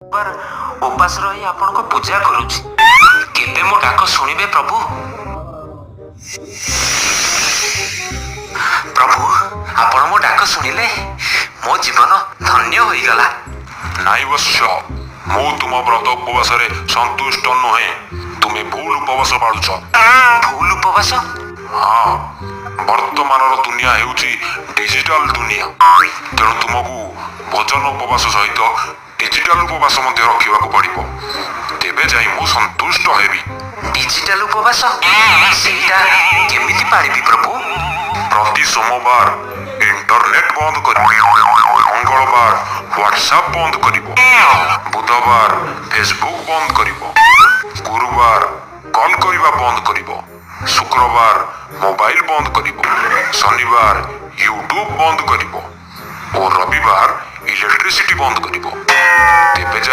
ବାର ଉପାସ ରହି ଆପଣଙ୍କ ପୂଜା କରୁଛି। କେବେ ମୋ ଡାକ ଶୁଣିବେ ପ୍ରଭୁ? ପ୍ରଭୁ, ଆପଣ ମୋ ଡାକ ଶୁଣିଲେ, ମୋ ଜୀବନ ଧନ୍ୟ ହୋଇଗଲା। ନାଇଁ ବତ୍ସ, ମୁଁ ତୁମ ବ୍ରତ ଉପବାସରେ ସନ୍ତୁଷ୍ଟ ନୁହେଁ। ତୁମେ ଭୁଲ ଉପବାସ ପାଳୁଛ। ଭୁଲ ଉପବାସ? ହଁ, ବର୍ତ୍ତମାନର ଦୁନିଆ ହେଉଛି ଡିଜିଟାଲ ଦୁନିଆ। ତେଣୁ ତୁମକୁ ଭୋଜନ ଉପବାସ ସହିତ ଡିଜିଟାଲ ଉପବାସ ମଧ୍ୟ ରଖିବାକୁ ପଡ଼ିବ, ତେବେ ଯାଇ ମୁଁ ସନ୍ତୁଷ୍ଟ ହେବି। ଡିଜିଟାଲ ଉପବାସ? ସେଇଟା କେମିତି ପାଳିବି ପ୍ରଭୁ? ପ୍ରତି ସୋମବାର ଇଣ୍ଟରନେଟ ବନ୍ଦ କରିବ, ମଙ୍ଗଳବାର ହ୍ୱାଟ୍ସଆପ୍ ବନ୍ଦ କରିବ, ବୁଧବାର ଫେସବୁକ୍ ବନ୍ଦ କରିବ, ଗୁରୁବାର କଲ୍ କରିବା ବନ୍ଦ କରିବ, ଶୁକ୍ରବାର ମୋବାଇଲ ବନ୍ଦ କରିବ, ଶନିବାର ୟୁଟ୍ୟୁବ ବନ୍ଦ କରିବ ଓ ରବିବାର ଇଲେକ୍ଟ୍ରିସିଟି ବନ୍ଦ କରିବ।